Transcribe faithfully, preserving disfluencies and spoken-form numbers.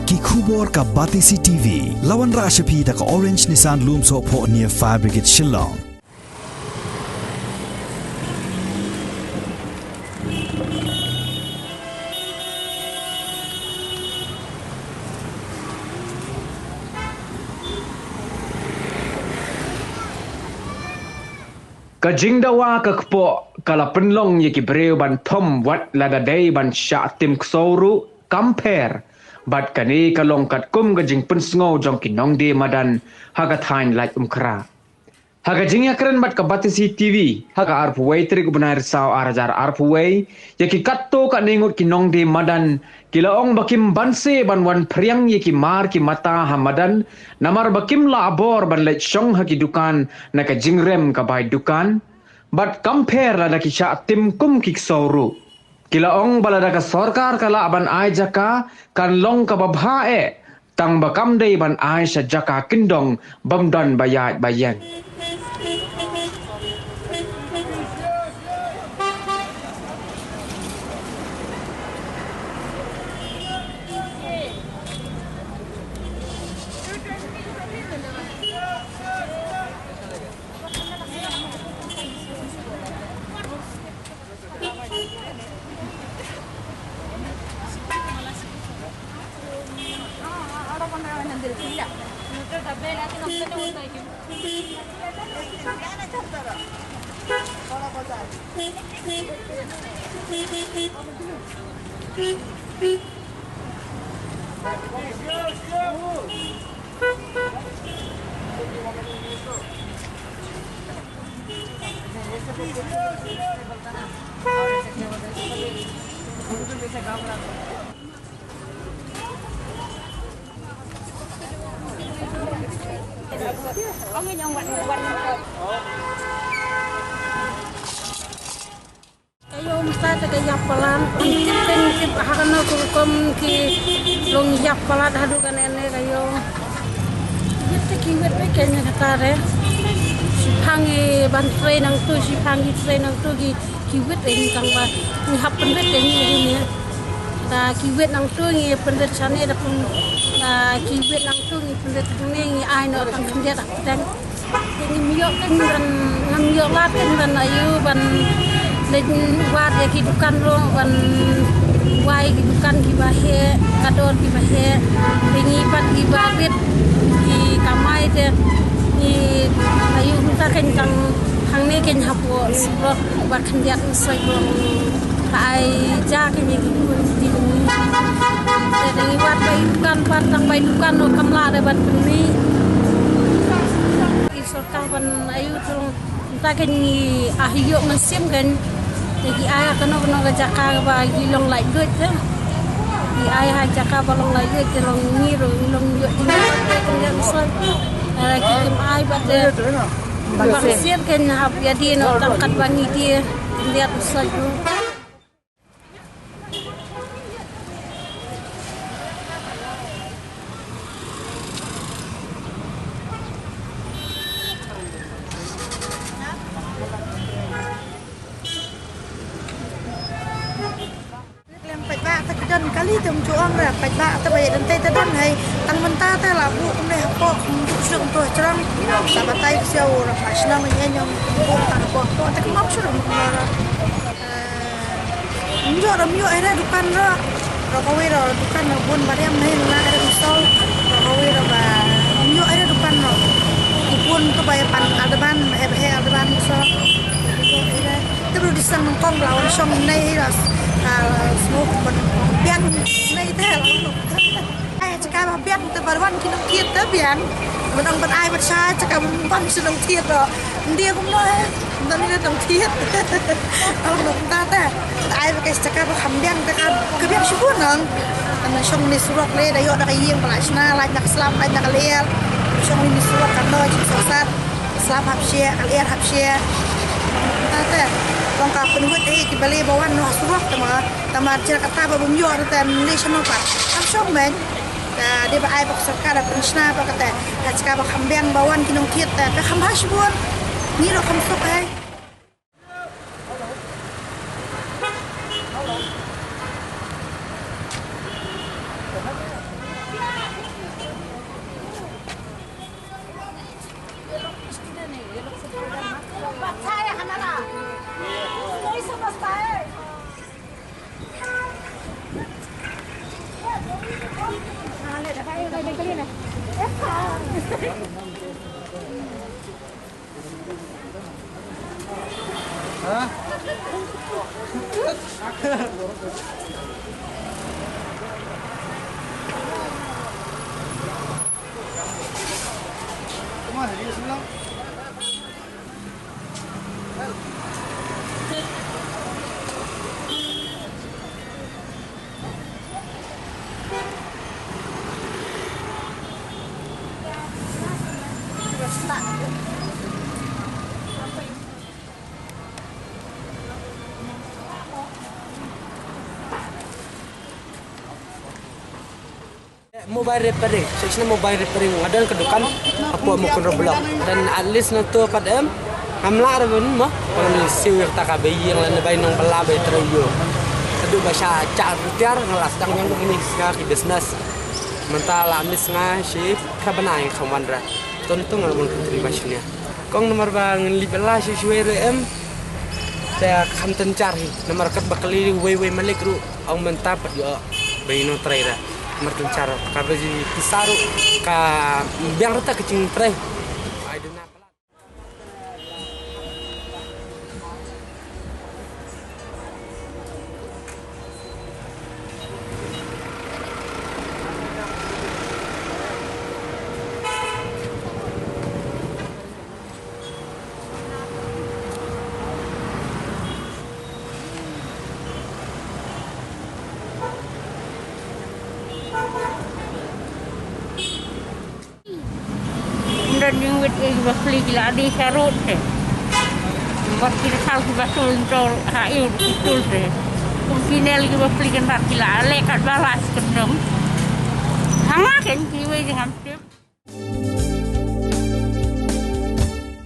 Ki khubor ka Batesi T V, la wanrah sha phi da ka Orange Nissan Lumsohphoh near Fire Brigade Shillong. Ka jingdawa ka kpoh ka la pynlong ïa ki briew ban thom wat lada dei ban shah tim ksew ruh kam pher bad kane ka long katkum ka jingpynsngew jong ki nongdie madan ha ka thaiñ Laitumkhrah. Ha ka jingïakren bad ka Batesi T V ha ka arphew wei tarik u bnai Risaw ar hajar arphew wei, ïa ki katto katne ngut ki nongdie madan ki la ong ba kim banse ban wan phriang ïa ki mar ki mata ha madan namar ba kim lah bor ban leit shong ha ki dukan na ka jingrem ka bai dukan bad kam pher lada ki shah tim kum ki ksew ruh. Ki la ong ba lada ka sorkar ka lah ban ai jaka kan long kaba bha eh, tang ba kam dei ban ai sha jaka kyndong bym don ba ïaid ba ïeng. Ka ïoh mynta te ka ïap palat, tip teng tip ha kano ka rukom ki long ïap palat haduh kane ne ka ïoh. Wit te ki wit te kane kata re. Shiphang i ban trei nangtu, shiphang i trei nangtu ki, ki wit te ngi tang ba ngi hap pynwit te ngi ne. Da ki wit nangtu ngi pynwit shane da pyn, da ki wit nangtu ngi pynwit ne ngi ai noh tang khyndiat ha pdeng. Te ngim ïoh kein ban, ngam ïoh lad kein ban ïoh ban leit wad ïa ki dukan ruh, ban wai ki dukan kiba heh, ka dor kiba heh. Te ngi pat kiba rit ki kamai te ngi ïoh mynta kein tang hangne kein hapoh surok ba khyndiat u soi ruh. Ka ai ja kein ïa ki khun ki jong ngi. Te dang ïa wad ba ïa dukan pat tang ba ïa dukan ruh kam lah da ban pynmih. Ki sorkar ban ïa u tong mynta kein ngi ah ïoh mynsiem kein. Te ki ai ha kano kano ka jaka ba ki long laitluid te. Ki ai ha jaka ba long laitluid te long ngi ruh ngi long ïoh jingïoh te kein ïa u soi. Ki kim ai ba te. Ba sir kein hap ïa die noh tang kat ba ngi die. Kein ïa u soi ruh. Lem paidbah te ka don kali te ym ju ong re paidbah te ba ïa don te te don hei tang mynta te la buh kumne hapoh kum buh suk tu jrong. La batai siaw ra pa shnong ïa nyong buh ta hapoh hapoh te kumno suk kumno ra. Ym ïoh, ym ïoh ere dukan ro. Ro kawei ro dukan ro bun ba riam nei na ere musol. Ro kawei ro ba ym ïoh ere dukan ro. Ki bun to ba ïa pan aldeban, ba he ba he aldeban musol. Ym ïoh ere. Te bru di sang nongkong ba la wan shong nei hi ras. Ka smoke ban biang nei te la. Ai jaka ba biang te ba wan ki nongthied te biang. Ba dang ban ai ba sha jaka ba wan ki nongthied ro. Ndie kumno eh. Nda ni da dang thied. Alang dang ta ta. Ta ai ba ka jaka ba kham biang ta ka ka biang shibun nang. Nang shong ni surok le da ïoh da ka ïing ba la shna lait na ka slap lait na ka lyer. Shong ni surok ka no jing sosat. Slap hap shia, ka lyer hap shia. Ta ta. Long ka pynwit eh ki bale ba wan no surok ta ma. Ta ma jira kata ba bym ïoh ta ni shano pat. Am shong men. Ka dei ba ai ba ka sorkar da pynshna ba kata. Ka jaka ba kham biang ba wan ki nongthied ta ka kham bha shibun. Ngi ruh kham suk hai. Mobile repairing, shisha mobile repairing, nga don ka dukan hapoh Mukundrum Block. Dan at least na to pat em, ngam lah ruh ban mo, ban siew ïa kata ka ba ïing lane bai nong bala bai trei ïoh. Haduh ba sha chah retiar nga la sdang ïa kine ki business. Mynta la miss nga shi ka bnai ka wan ra. Ton to nga bun kentri ba shania. Kong namar ba ngan lip la shi shwe re em. Te kham tynchar hi. Namar kat ba kali wei wei malik ruh. Ong mynta pat ïoh. Ba ino trai ra. Namar tynchar. Ka ba ji pisa ruh. Ka biang rata ka jingtrai. Ai duna. Ym don jingwit ïa kiba pli ki la dei sha rud te. Bad ki la sal kiba tul tul ha ïew ki tul te. Kum ki nel kiba pli kan rat ki la leh kat ba la skem dong. Ha nga ken kiwei jingam tip.